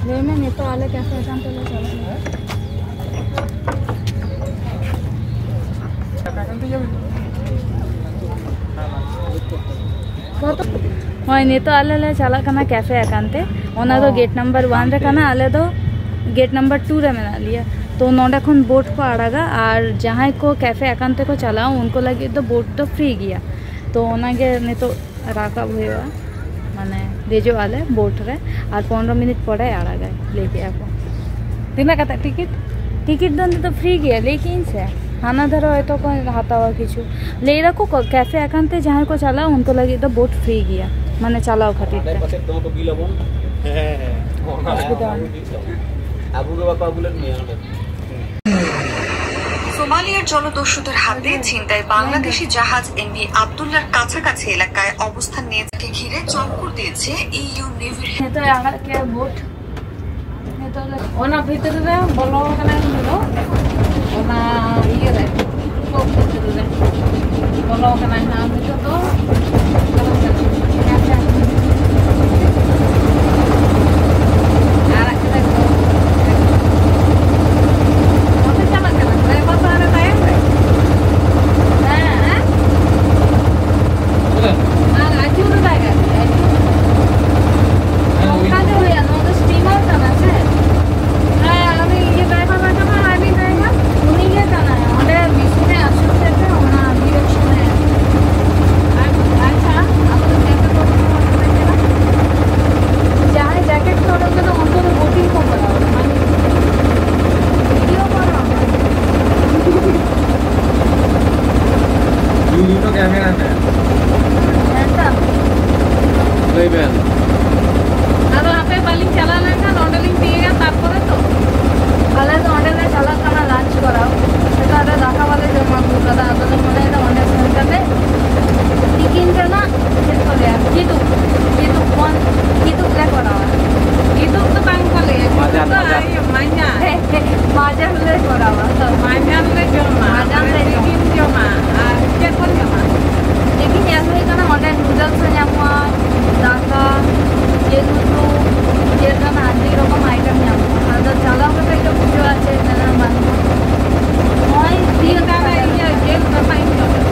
ᱞᱟᱹᱭ ᱢᱮ, ᱱᱤᱛᱚᱜ ᱟᱞᱮ ᱠᱮᱯᱷᱮ ᱟᱠᱟᱱ ᱛᱮᱞᱮ ᱪᱟᱞᱟᱜ ᱠᱟᱱᱟ᱾ ᱦᱳᱭ, ᱱᱤᱛᱚᱜ ᱟᱞᱮ ᱞᱮ ᱪᱟᱞᱟᱜ ᱠᱟᱱᱟ ᱠᱮᱯᱷᱮ ᱟᱠᱟᱱ ᱛᱮ᱾ ᱚᱱᱟ ᱫᱚ ᱜᱮᱴ ᱱᱟᱢᱵᱟᱨ ᱚᱣᱟᱱ ᱨᱮ ᱠᱟᱱᱟ, ᱟᱞᱮ ᱫᱚ ᱜᱮᱴ ᱱᱟᱢᱵᱟᱨ ᱴᱩ ᱨᱮ ᱢᱮᱱᱟᱜ ᱞᱮᱭᱟ᱾ ᱛᱚ ᱱᱚᱸᱰᱮ ᱠᱷᱚᱱ ᱵᱳᱴ ᱠᱚ ᱟᱲᱟᱜᱟ, ᱟᱨ ᱡᱟᱦᱟᱸᱭ ᱠᱚ ᱠᱮᱯᱷᱮ ᱟᱠᱟᱱ ᱛᱮᱠᱚ ᱪᱟᱞᱟᱜᱼᱟ, ᱩᱱᱠᱩ ᱞᱟᱹᱜᱤᱫ ᱫᱚ ᱵᱳᱴ ᱫᱚ ᱯᱷᱨᱤ ᱜᱮᱭᱟ᱾ ᱛᱚ ᱚᱱᱟᱜᱮ ᱱᱤᱛᱚᱜ ᱨᱟᱠᱟᱵ ᱦᱩᱭᱩᱜᱼᱟ, ᱢᱟᱱᱮ ᱫᱮᱡᱚᱜ ᱟᱞᱮ ᱵᱳᱴ ᱨᱮ, ᱟᱨ ᱯᱚᱱᱨᱚ ᱢᱤᱱᱤᱴ ᱯᱚᱨᱮ ᱟᱲᱟᱜᱟᱭ, ᱞᱟᱹᱭ ᱠᱮᱜᱼᱟ ᱠᱚ᱾ ᱛᱤᱱᱟᱹᱜ ᱠᱟᱛᱮ ᱴᱤᱠᱤᱴ? ᱴᱤᱠᱤᱴ ᱫᱚ ᱱᱤᱛᱚᱜ ᱯᱷᱨᱤ ᱜᱮᱭᱟ, ᱞᱟᱹᱭ ᱠᱮᱜᱼᱟᱹᱧ ᱥᱮ᱾ ᱦᱟᱱᱟ ᱫᱷᱟᱨᱮ ᱦᱚᱭᱛᱳ ᱠᱚ ᱦᱟᱛᱟᱣᱟ ᱠᱤᱪᱷᱩ᱾ ᱞᱟᱹᱭ ᱫᱟᱠᱚ ᱠᱚ, ᱠᱮᱯᱷᱮ ᱟᱠᱟᱱ ᱛᱮ ᱡᱟᱦᱟᱸᱭ ᱠᱚ ᱪᱟᱞᱟᱜᱼᱟ, ᱩᱱᱠᱩ ᱞᱟᱹᱜᱤᱫ ᱫᱚ ᱵᱳᱴ ᱯᱷᱨᱤ ᱜᱮᱭᱟ, ᱢᱟᱱᱮ ᱪᱟᱞᱟᱣ ᱠᱷᱟᱹᱛᱤᱨ ᱛᱮ᱾ ᱯᱟᱥᱮ ᱫᱚ ᱠᱚ ᱵᱤᱞ ᱟᱵᱚᱱ᱾ ᱦᱮᱸ, ᱦᱮᱸ᱾ ᱚᱥᱩᱵᱤᱫᱷᱟ ᱚᱱᱟ ᱵᱟᱹᱱᱩᱜᱼᱟ᱾ ᱟᱵᱚ ᱜᱮ ᱵᱟᱠᱚ ᱟᱹᱜᱩ ᱞᱮᱫ ᱢᱮᱭᱟ ᱚᱸᱰᱮ᱾ সোমালিয়ার জলদস্যুদের হাতে ছিনতাই বাংলাদেশি জাহাজ এমভি আব্দুল্লাহর কাছাকাছি এলাকায় অবস্থান নিয়েছে। ঘিরে চক্কর দিয়েছে ইইউ নেভির। ᱱᱤᱛᱚᱜ ᱟᱲᱟᱜ ᱠᱮᱫ ᱵᱳᱴ᱾ ᱱᱤᱛᱚᱜ ᱫᱚ ᱚᱱᱟ ᱵᱷᱤᱛᱨᱤ ᱨᱮ ᱵᱚᱞᱚ ᱟᱠᱟᱱᱟᱭ ᱩᱱᱤ ᱫᱚ, ᱚᱱᱟ ᱤᱭᱟᱹ ᱨᱮ, ᱠᱚᱠ ᱵᱷᱤᱛᱨᱤ ᱨᱮ ᱵᱚᱞᱚ ᱟᱠᱟᱱᱟᱭ ᱦᱟᱸᱜ ᱩᱱᱤ ᱫᱚ᱾ ᱟᱨᱟᱜ ᱠᱮᱫᱟᱭ ᱠᱚ᱾ ᱵᱟᱯᱮ ᱪᱟᱞᱟᱜ ᱠᱟᱱᱟ? ᱰᱨᱟᱭᱵᱷᱟᱨ ᱫᱚ ᱦᱟᱱᱮ ᱛᱟᱭᱚᱢ ᱨᱮ᱾ ᱦᱮᱸ, ᱦᱮᱸ᱾ ᱟᱨ ᱟᱹᱪᱩᱨ ᱫᱟᱭ ᱜᱟᱹᱰᱤ, ᱟᱹᱪᱩᱨ᱾ ᱦᱮᱸ, ᱱᱚᱝᱠᱟ ᱜᱮ ᱦᱩᱭᱩᱜᱼᱟ, ᱱᱚᱣᱟ ᱫᱚ ᱥᱴᱤᱢᱟᱨ ᱠᱟᱱᱟ ᱥᱮ? ᱦᱮᱸ, ᱩᱱᱤ ᱤᱭᱟᱹ ᱰᱨᱟᱭᱵᱷᱟᱨ ᱵᱟᱭ ᱪᱟᱵᱟᱜᱼᱟ, ᱦᱟᱹᱱᱤ ᱰᱨᱟᱭᱵᱷᱟᱨ, ᱩᱱᱤ ᱜᱮ ᱠᱟᱱᱟᱭ᱾ ᱚᱸᱰᱮ ᱢᱮᱥᱤᱱ ᱮ ᱟᱹᱪᱩᱨ ᱠᱮᱫ ᱛᱮ ᱚᱱᱟ ᱰᱤᱨᱮᱠᱥᱚᱱ ᱮ᱾ ᱟᱨ, ᱟᱪᱪᱷᱟ, ᱟᱵᱚ ᱫᱚ ᱡᱟᱠᱮᱴ ᱦᱚᱨᱚᱜ ᱠᱟᱛᱮ ᱪᱟᱞᱟᱜ ᱠᱟᱱᱟ᱾ ᱡᱟᱦᱟᱸᱭ ᱡᱟᱠᱮᱴ ᱠᱚ ᱦᱚᱨᱚᱜ ᱠᱟᱫᱟ, ᱩᱱᱠᱩ ᱫᱚ ᱵᱳᱴᱤᱝ ᱠᱚ ᱠᱚᱨᱟᱣ ᱫᱟ, ᱢᱟᱱᱮ ᱵᱷᱤᱰᱤᱭᱳ ᱠᱚ ᱨᱚᱲ ᱫᱟ᱾ ᱤᱧ ᱫᱚ ᱠᱮᱢᱮᱨᱟ ᱢᱮᱱ᱾ ᱦᱮᱸ ᱛᱚ᱾ ᱞᱟᱹᱭ ᱵᱮᱱ᱾ ᱟᱫᱚ ᱦᱟᱯᱮ ᱵᱟᱹᱞᱤᱧ ᱪᱟᱞᱟᱣ ᱞᱮᱱᱠᱷᱟᱱ ᱚᱸᱰᱮ ᱞᱤᱧ ᱛᱤᱭᱟᱹᱜᱟ ᱛᱟᱨᱯᱚᱨᱮ ᱛᱚ᱾ ᱟᱞᱮ ᱫᱚ ᱚᱸᱰᱮ ᱞᱮ ᱪᱟᱞᱟᱜ ᱠᱟᱱᱟ ᱞᱟᱧᱪ ᱠᱚᱨᱟᱣ᱾ ᱥᱮᱛᱟᱜ ᱨᱮ ᱫᱟᱠᱟ ᱵᱟᱞᱮ ᱡᱚᱢ ᱟᱹᱜᱩ ᱠᱟᱫᱟ, ᱟᱫᱚ ᱞᱮ ᱢᱚᱱᱮᱭᱮᱫᱟ ᱚᱸᱰᱮ ᱥᱮᱱ ᱠᱟᱛᱮ ᱛᱤᱠᱤᱱ ᱨᱮᱱᱟᱜ ᱪᱮᱫ ᱠᱚ ᱞᱟᱹᱭᱟ, ᱠᱤᱫᱩᱵ, ᱠᱤᱫᱩᱵ ᱵᱚᱱ, ᱠᱤᱫᱩᱵ ᱞᱮ ᱠᱚᱨᱟᱣᱟ᱾ ᱠᱤᱫᱩᱵ ᱫᱚ ᱵᱟᱝ ᱠᱚ ᱞᱟᱹᱭᱟ, ᱢᱟᱡᱟᱱ, ᱠᱤᱫᱩᱵ ᱫᱚ ᱢᱟᱡᱟᱱ᱾ ᱟᱭᱩᱵ, ᱢᱟᱡᱟᱱ᱾ ᱦᱮᱸ, ᱦᱮᱸ, ᱢᱟᱡᱟᱱ ᱞᱮ ᱠᱚᱨᱟᱣᱟ᱾ ᱛᱚ ᱢᱟᱡᱟᱱ ᱞᱮ ᱡᱚᱢᱟ, ᱢᱟᱡᱟᱱ ᱞᱮ ᱢᱟᱱᱮ ᱡᱚᱢᱟ᱾ ᱛᱤᱠᱤᱱ ᱡᱚᱢᱟ᱾ ᱟᱨ ᱪᱮᱫ ᱵᱚᱱ ᱡᱚᱢᱟ? ᱛᱤᱠᱤᱱ ᱧᱮᱞ ᱦᱩᱭ ᱠᱟᱱᱟ, ᱚᱸᱰᱮ ᱱᱩᱰᱚᱞᱥ ᱦᱚᱸ ᱧᱟᱢᱚᱜᱼᱟ, ᱫᱟᱠᱟ, ᱡᱤᱞ ᱩᱛᱩ, ᱡᱮᱞ ᱨᱮᱱᱟᱜ ᱟᱹᱰᱤ ᱨᱚᱠᱚᱢ ᱟᱭᱴᱮᱢ ᱧᱟᱢᱚᱜᱼᱟ᱾ ᱟᱫᱚ ᱪᱟᱞᱟᱣ ᱠᱟᱛᱮ ᱜᱮ ᱵᱩᱡᱷᱟᱹᱜᱼᱟ ᱪᱮᱫ ᱢᱮᱱᱟᱜᱼᱟ ᱵᱟᱹᱱᱩᱜᱼᱟ᱾ ᱱᱚᱜᱼᱚᱭ ᱛᱤᱱ ᱤᱧ ᱫᱚ ᱦᱟᱱᱮ ᱤᱭᱟᱹ ᱡᱮᱞ ᱨᱟᱯᱟᱜ ᱤᱧ ᱡᱚᱢᱟ᱾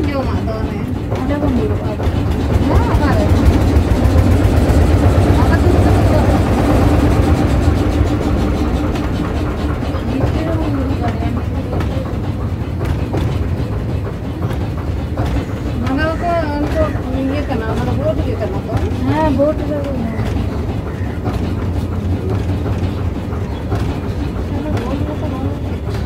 ᱡᱚᱢᱟᱜ ᱫᱚ ᱚᱱᱮ ᱚᱸᱰᱮ ᱵᱚᱱ ᱫᱩᱲᱩᱵᱼᱟ᱾ ᱦᱮᱸ, ᱚᱠᱟᱨᱮ? ᱟᱯᱮ ᱥᱩᱨ ᱨᱮ ᱫᱚ ᱵᱷᱤᱛᱨᱤ ᱨᱮᱵᱚᱱ ᱫᱩᱲᱩᱵ ᱫᱟᱲᱮᱭᱟᱜᱼᱟ᱾ ᱚᱱᱟ ᱫᱚᱠᱚ ᱩᱱᱠᱩ ᱤᱭᱟᱹ ᱠᱟᱱᱟ, ᱚᱱᱟ ᱫᱚ ᱵᱳᱴ ᱜᱮ ᱠᱟᱱᱟ ᱛᱚ? ᱦᱮᱸ, ᱵᱳᱴ ᱨᱮ ᱜᱮ ᱢᱮᱱᱟᱜᱼᱟ᱾ ᱚᱱᱟ ᱵᱳᱴ ᱨᱮ ᱫᱚ ᱵᱟᱝ ᱪᱮᱫ ᱠᱟᱱᱟ᱾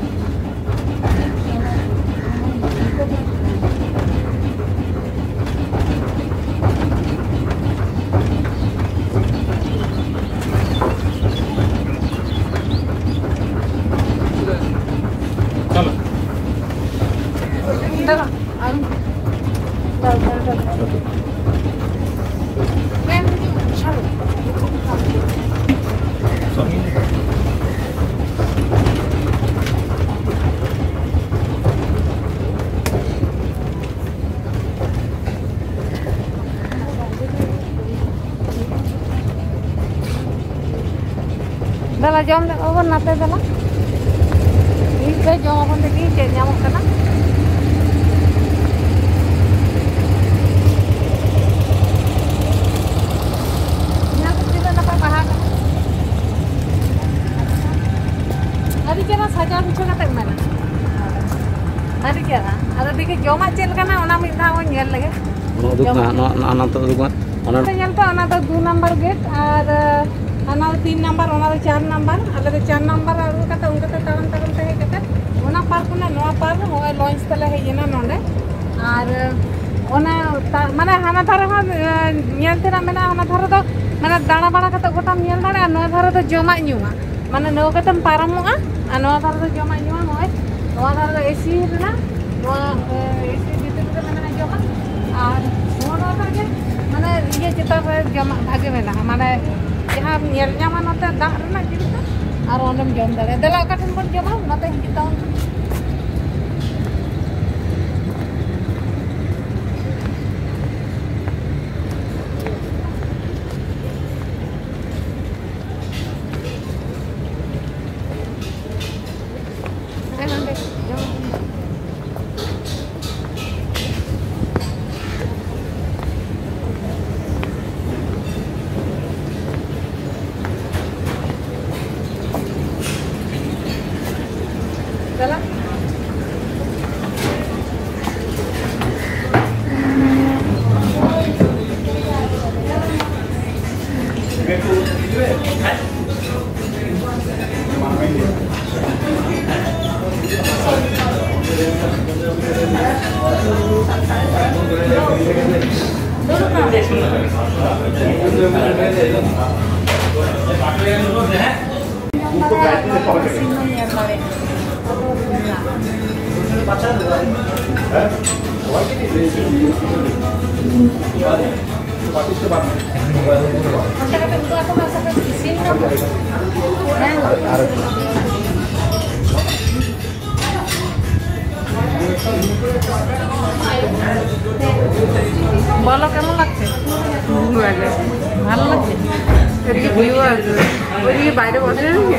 ᱫᱮᱞᱟ, ᱡᱚᱢ ᱞᱮ ᱵᱟᱵᱚᱱ ᱱᱟᱛᱮ ᱫᱮᱞᱟ᱾ ᱢᱤᱫ ᱛᱮ ᱡᱚᱢ ᱟᱵᱚᱱ ᱫᱮᱞᱟ, ᱪᱮᱫ ᱧᱟᱢᱚᱜ ᱠᱟᱱᱟ᱾ ᱧᱮᱞ ᱠᱚ ᱛᱤᱱᱟᱹᱜ ᱱᱟᱯᱟᱭ ᱵᱟᱦᱟ ᱠᱟᱱᱟ᱾ ᱟᱹᱰᱤ ᱪᱮᱦᱨᱟ ᱥᱟᱡᱟᱣ ᱜᱩᱪᱷᱟᱹᱣ ᱠᱟᱛᱮ ᱢᱮᱱᱟᱜᱼᱟ᱾ ᱟᱹᱰᱤ ᱪᱮᱦᱨᱟ᱾ ᱟᱫᱚ ᱫᱮᱠᱷᱤ ᱡᱚᱢᱟᱜ ᱪᱮᱫ ᱞᱮᱠᱟᱱᱟ, ᱚᱱᱟ ᱢᱤᱫ ᱫᱷᱟᱣ ᱵᱚᱱ ᱧᱮᱞ ᱞᱮᱜᱮ᱾ ᱱᱚᱣᱟ ᱩᱫᱩᱜ ᱢᱮ, ᱱᱚᱣᱟ, ᱱᱚᱣᱟ, ᱱᱚᱣᱟ ᱩᱫᱩᱜ ᱢᱮ᱾ ᱚᱱᱟ ᱯᱮ ᱧᱮᱞ ᱯᱮ, ᱚᱱᱟ ᱫᱚ ᱫᱩ ᱱᱟᱢᱵᱟᱨ ᱜᱮᱴ, ᱟᱨ, ᱟᱸ, ᱚᱱᱟ ᱫᱚ ᱛᱤᱱ ᱱᱟᱢᱵᱟᱨ, ᱚᱱᱟ ᱫᱚ ᱪᱟᱨ ᱱᱟᱢᱵᱟᱨ᱾ ᱟᱞᱮ ᱫᱚ ᱪᱟᱨ ᱱᱟᱢᱵᱟᱨ ᱨᱮ ᱟᱬᱜᱚ ᱠᱟᱛᱮ, ᱚᱱᱠᱟ ᱛᱮ ᱛᱟᱲᱟᱢ ᱛᱟᱲᱟᱢ ᱛᱮ ᱦᱮᱡ ᱠᱟᱛᱮ, ᱚᱱᱟ ᱯᱟᱨ ᱠᱷᱚᱱᱟᱜ ᱱᱚᱣᱟ ᱯᱟᱨ ᱱᱚᱜᱼᱚᱭ ᱞᱚᱧᱪ ᱛᱮᱞᱮ ᱦᱮᱡ ᱮᱱᱟ ᱱᱚᱰᱮ᱾ ᱟᱨ, ᱚᱱᱟ ᱛᱟ-, ᱢᱟᱱᱮ ᱦᱟᱱᱟ ᱫᱷᱟᱨᱮ ᱦᱚᱸ, ᱟᱸ, ᱧᱮᱞ ᱛᱮᱱᱟᱜ ᱢᱮᱱᱟᱜᱼᱟ, ᱦᱟᱱᱟ ᱫᱷᱟᱨᱮ ᱫᱚ, ᱢᱟᱱᱮ ᱫᱟᱬᱟ ᱵᱟᱲᱟ ᱠᱟᱛᱮ ᱜᱚᱴᱟᱢ ᱧᱮᱞ ᱫᱟᱲᱮᱭᱟᱜᱼᱟ, ᱱᱚᱣᱟ ᱫᱷᱟᱨᱮ ᱫᱚ ᱡᱚᱢᱟᱜ ᱧᱩᱣᱟᱜ᱾ ᱢᱟᱱᱮ ᱱᱚᱣᱟ ᱠᱟᱛᱮᱢ ᱯᱟᱨᱚᱢᱚᱜᱼᱟ, ᱟᱨ ᱱᱚᱣᱟ ᱫᱷᱟᱨᱮ ᱫᱚ ᱡᱚᱢᱟᱜ ᱧᱩᱣᱟᱜ, ᱱᱚᱜᱼᱚᱭ ᱱᱚᱣᱟ ᱫᱷᱟᱨᱮ ᱫᱚ ᱮᱥᱤ ᱨᱮᱱᱟᱜ, ᱱᱚᱣᱟ, ᱮ, ᱮᱥᱤ ᱵᱷᱤᱛᱤᱨ ᱨᱮ ᱢᱮᱱᱟᱜᱼᱟ ᱡᱚᱢᱟᱜ, ᱟᱨ ᱱᱚᱜᱼᱚ ᱱᱚᱣᱟ ᱫᱷᱟᱨᱮ ᱜᱮ, ᱢᱟᱱᱮ ᱤᱭᱟᱹ ᱪᱮᱛᱟᱱ ᱨᱮ ᱡᱚᱢᱟᱜ ᱵᱷᱟᱜᱮ ᱢᱮᱱᱟᱜᱼᱟ, ᱢᱟᱱᱮ ᱡᱟᱦᱟᱸᱢ ᱧᱮᱞ ᱧᱟᱢᱟ ᱱᱚᱛᱮ ᱫᱟᱜ ᱨᱮᱱᱟᱜ ᱡᱤᱱᱤᱥ ᱫᱚ, ᱟᱨ ᱚᱸᱰᱮᱢ ᱡᱚᱢ ᱫᱟᱲᱮᱭᱟᱜᱼᱟ᱾ ᱫᱮᱞᱟ ᱚᱠᱟ ᱴᱷᱮᱱ ᱵᱚᱱ ᱡᱚᱢᱟ, ᱚᱱᱟᱛᱮ ᱦᱤᱡᱩᱜ ᱛᱟᱵᱚᱱ ᱯᱮ᱾ ᱦᱮᱸ, ᱱᱚᱸᱰᱮ ᱡᱚᱢ᱾ ᱪᱟᱞᱟᱜ᱾ বলো, কেমন লাগছে? ভালো লাগে। ভালো লাগছে। এদিকে ভিউ আছে। ওইদিকে বাইরে বসে নাকি?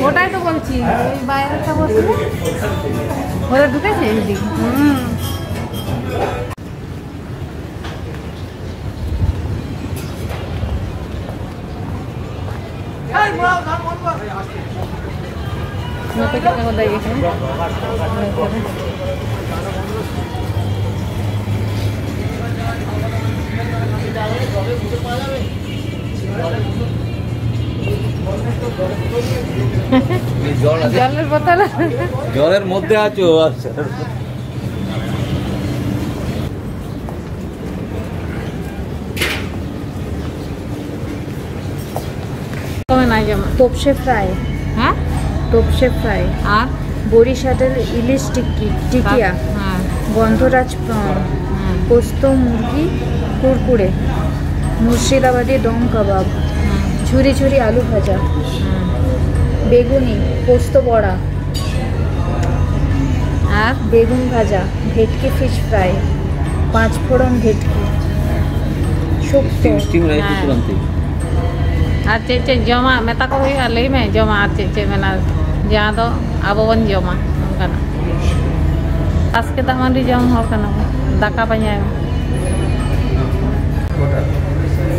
ওটাই তো বলছি, ওই বাইরেটা বসে। ওরা ঢুকেছে এদিকে। হুম। ᱱᱚᱛᱮ ᱪᱮᱫ ᱞᱮᱠᱟ ᱠᱚ ᱫᱮᱡ ᱟᱠᱟᱱᱟ? জলের বোতল। জলের মধ্যে আছো, আচ্ছা। ᱠᱚ ᱢᱮᱱᱟᱜᱼᱟ ᱡᱚᱢᱟᱜ᱾ ᱛᱚᱯᱥᱮ ᱯᱷᱨᱟᱭ᱾ ᱦᱮᱸ? ᱛᱚᱯᱥᱮ ᱯᱷᱨᱟᱭ᱾ ᱟᱨ? ᱵᱚᱲᱤ ᱥᱟᱰᱮᱞ ᱤᱞᱤᱥ ᱴᱤᱠᱤ, ᱴᱤᱠᱤᱭᱟ᱾ ᱦᱮᱸ᱾ ᱜᱚᱱᱫᱷᱚᱨᱟᱡᱽ ᱯᱨᱚᱱ᱾ ᱦᱮᱸ᱾ ᱯᱳᱥᱛᱚ ᱢᱩᱨᱜᱤ ᱠᱩᱲᱠᱩᱲᱮ᱾ ᱢᱩᱨᱥᱤᱫᱟᱵᱟᱫᱤ ᱰᱚᱢ ᱠᱟᱵᱟᱵ᱾ ᱦᱮᱸ᱾ ঝুরি ঝুরি আলু ভাজা। ᱦᱮᱸ᱾ বেগুনি পোস্ত বড়া। ᱟᱨ? বেগুন ভাজা, ভেটকি ফিশ ফ্রাই, পাঁচ ফোড়ন ভেটকি, শুক্তো। স্টিম, স্টিম রাইস ᱦᱮᱸ। ᱩᱛᱩ ᱵᱟᱝ ᱛᱤᱧ᱾ ᱟᱨ ᱪᱮᱫ ᱪᱮᱫ ᱡᱚᱢᱟᱜ ᱢᱮᱛᱟ ᱠᱚ ᱦᱩᱭᱩᱜᱼᱟ? ᱞᱟᱹᱭ ᱢᱮ, ᱡᱚᱢᱟᱜ ᱟᱨ ᱪᱮᱫ ᱪᱮᱫ ᱢᱮᱱᱟᱜᱼᱟ, ᱡᱟᱦᱟᱸ ᱫᱚ ᱟᱵᱚ ᱵᱚᱱ ᱡᱚᱢᱟ ᱚᱱᱠᱟᱱᱟᱜ᱾ ᱵᱟᱥᱠᱮ ᱫᱟᱜ ᱢᱟᱹᱰᱤ ᱡᱚᱢ ᱦᱚᱲ ᱠᱟᱱᱟ ᱵᱚᱱ, ᱫᱟᱠᱟ ᱯᱟᱸᱡᱟᱭ ᱢᱮ᱾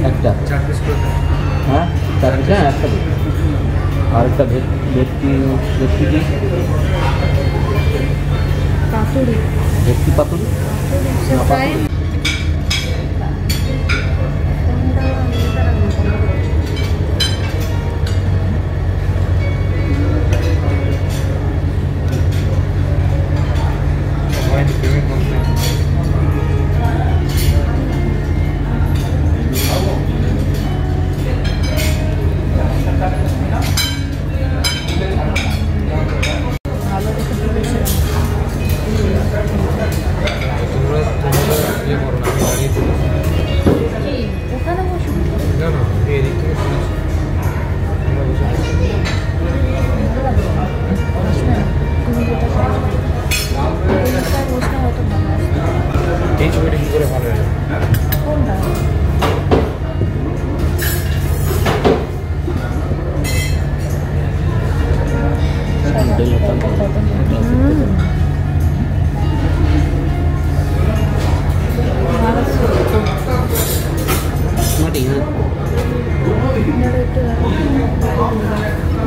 একটা। চার পিস করে দাও। হ্যাঁ, চার পিস, হ্যাঁ, একটা দিন। আর একটা ভেট-, ভেটকি, ভেটকি দিন। ᱯᱟᱛᱩᱲᱤ᱾ ᱵᱷᱮᱴᱠᱤ ᱯᱟᱛᱩᱲᱤ? ᱥᱮ ᱱᱚᱣᱟ ᱯᱟᱛᱩᱲᱤ? এই ছবিটা কি করে ভালো এলো?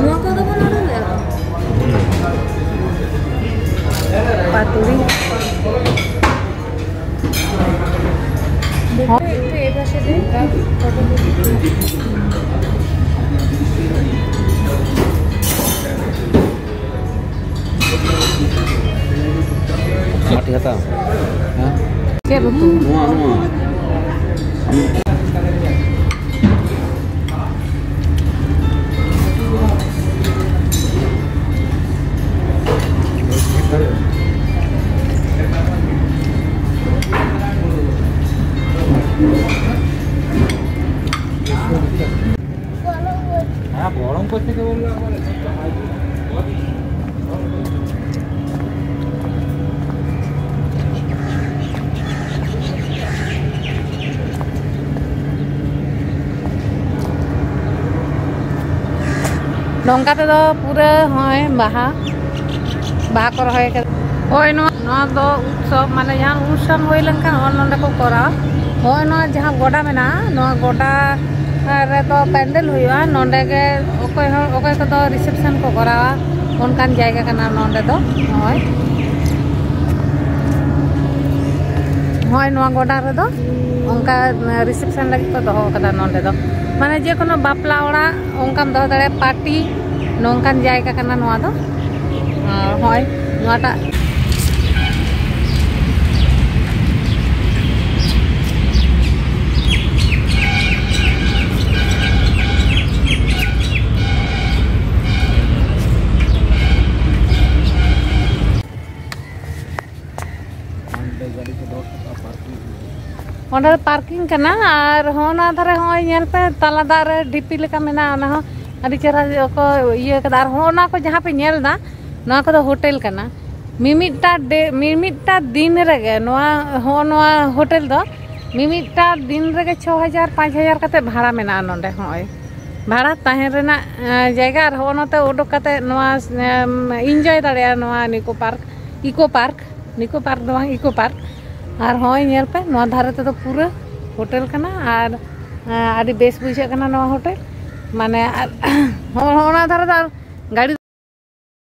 ᱱᱚᱣᱟ ᱠᱚᱫᱚ ᱵᱚᱱ ᱩᱰᱩᱝ ᱮᱫᱟ᱾ ᱯᱟᱛᱩᱲᱤ᱾ ᱢᱟᱴᱷᱮ ᱦᱟᱛᱟᱣ᱾ ᱦᱮᱸ? ᱪᱮᱫ ᱩᱛᱩ? ᱱᱚᱣᱟ, ᱱᱚᱣᱟ᱾ ᱦᱮᱸ, ᱜᱚᱨᱚᱢ ᱠᱚ ᱛᱮᱜᱮ ᱵᱚᱞᱮ ᱟᱵᱟᱨ ᱱᱚᱝᱠᱟ ᱛᱮᱫᱚ ᱯᱩᱨᱟᱹ ᱦᱚᱸᱜᱼᱚᱭ ᱵᱟᱦᱟ, ᱵᱟᱦᱟ ᱠᱚ ᱨᱚᱦᱚᱭ ᱠᱟᱫᱟ᱾ ᱦᱳᱭ, ᱱᱚᱣᱟ, ᱱᱚᱣᱟ ᱫᱚ ᱩᱛᱥᱚᱵ, ᱢᱟᱱᱮ ᱡᱟᱦᱟᱸ ᱚᱱᱩᱥᱴᱷᱟᱱ ᱦᱩᱭ ᱞᱮᱱᱠᱷᱟᱱ ᱦᱚᱸᱜᱼᱚᱭ ᱱᱚᱸᱰᱮ ᱠᱚ ᱠᱚᱨᱟᱣᱟ᱾ ᱦᱳᱭ, ᱱᱚᱣᱟ ᱡᱟᱦᱟᱸ ᱜᱚᱰᱟ ᱢᱮᱱᱟᱜᱼᱟ, ᱱᱚᱣᱟ ᱜᱚᱰᱟ ᱨᱮᱫᱚ ᱯᱮᱱᱰᱮᱞ ᱦᱩᱭᱩᱜᱼᱟ᱾ ᱱᱚᱸᱰᱮ ᱜᱮ ᱚᱠᱚᱭ ᱦᱚᱸ, ᱚᱠᱚᱭ ᱠᱚᱫᱚ ᱨᱤᱥᱮᱯᱥᱚᱱ ᱠᱚ ᱠᱚᱨᱟᱣᱟ, ᱚᱱᱠᱟᱱ ᱡᱟᱭᱜᱟ ᱠᱟᱱᱟ ᱱᱚᱸᱰᱮ ᱫᱚ᱾ ᱱᱚᱜᱼᱚᱭ ᱱᱚᱜᱼᱚᱭ ᱱᱚᱣᱟ ᱜᱚᱰᱟ ᱨᱮᱫᱚ ᱚᱱᱠᱟ ᱨᱤᱥᱮᱯᱥᱚᱱ ᱞᱟᱹᱜᱤᱫ ᱠᱚ ᱫᱚᱦᱚ ᱟᱠᱟᱫᱟ ᱱᱚᱰᱮ ᱫᱚ᱾ ᱢᱟᱱᱮ ᱡᱮᱠᱳᱱᱳ ᱵᱟᱯᱞᱟ ᱚᱲᱟᱜ, ᱚᱱᱠᱟᱢ ᱫᱚᱦᱚ ᱫᱟᱲᱮᱭᱟᱜᱼᱟ, ᱯᱟᱨᱴᱤ, ᱱᱚᱝᱠᱟᱱ ᱡᱟᱭᱜᱟ ᱠᱟᱱᱟ ᱱᱚᱣᱟ ᱫᱚ᱾ ᱟᱨ ᱦᱚᱸᱜᱼᱚᱭ ᱱᱚᱣᱟᱴᱟᱜ ᱚᱸᱰᱮ ᱫᱚ ᱯᱟᱨᱠᱤᱝ ᱠᱟᱱᱟ᱾ ᱟᱨ ᱦᱚᱸ ᱚᱱᱟ ᱫᱷᱟᱨᱮ ᱦᱚᱸᱜᱼᱚᱭ ᱧᱮᱞ ᱯᱮ, ᱛᱟᱞᱟ ᱫᱟᱜ ᱨᱮ ᱰᱷᱤᱯᱤ ᱞᱮᱠᱟ ᱢᱮᱱᱟᱜᱼᱟ, ᱚᱱᱟ ᱦᱚᱸ ᱟᱹᱰᱤ ᱪᱮᱦᱨᱟ ᱠᱚ ᱤᱭᱟᱹ ᱠᱟᱫᱟ᱾ ᱟᱨ ᱦᱚᱸ ᱚᱱᱟ ᱠᱚ ᱡᱟᱦᱟᱸ ᱯᱮ ᱧᱮᱞ ᱮᱫᱟ, ᱱᱚᱣᱟ ᱠᱚᱫᱚ ᱦᱳᱴᱮᱞ ᱠᱟᱱᱟ᱾ ᱢᱤᱢᱤᱫᱴᱟ ᱰᱮ ᱢᱤᱢᱤᱫᱴᱟ ᱫᱤᱱ ᱨᱮᱜᱮ ᱱᱚᱣᱟ ᱦᱚᱸ ᱱᱚᱣᱟ ᱦᱳᱴᱮᱞ ᱫᱚ ᱢᱤᱢᱤᱫᱴᱟ ᱫᱤᱱ ᱨᱮᱜᱮ ᱪᱷᱚ ᱦᱟᱡᱟᱨ ᱯᱟᱸᱪ ᱦᱟᱡᱟᱨ ᱠᱟᱛᱮ ᱵᱷᱟᱲᱟ ᱢᱮᱱᱟᱜᱼᱟ ᱱᱚᱰᱮ᱾ ᱦᱚᱸᱜᱼᱚᱭ ᱵᱷᱟᱲᱟ ᱛᱟᱦᱮᱸ ᱨᱮᱱᱟᱜ ᱮᱸ, ᱡᱟᱭᱜᱟ, ᱟᱨ ᱦᱚᱸᱜᱼᱚ ᱱᱚᱛᱮ ᱩᱰᱩᱠ ᱠᱟᱛᱮ ᱱᱚᱣᱟ ᱮᱢ, ᱤᱱᱡᱚᱭ ᱫᱟᱲᱮᱭᱟᱜᱼᱟ ᱱᱚᱣᱟ ᱱᱤᱠᱳ ᱯᱟᱨᱠ, ᱤᱠᱳ ᱯᱟᱨᱠ, ᱱᱤᱠᱳ ᱯᱟᱨᱠ ᱫᱚ ᱵᱟᱝ, ᱤᱠᱳ ᱯᱟᱨᱠ᱾ ᱟᱨ ᱦᱚᱸᱜᱼᱚᱭ ᱧᱮᱞ ᱯᱮ, ᱱᱚᱣᱟ ᱫᱷᱟᱨᱮ ᱛᱮᱫᱚ ᱯᱩᱨᱟᱹ ᱦᱳᱴᱮᱞ ᱠᱟᱱᱟ᱾ ᱟᱨ ᱮᱸ, ᱟᱹᱰᱤ ᱵᱮᱥ ᱵᱩᱡᱷᱟᱹᱜ ᱠᱟᱱᱟ ᱱᱚᱣᱟ ᱦᱳᱴᱮᱞ᱾ ᱢᱟᱱᱮ ᱟᱨ ᱦᱚᱸᱜᱼᱚ ᱱᱟ ᱫᱷᱟᱨᱮ ᱫᱚ ᱟᱨ ᱜᱟᱹᱰᱤ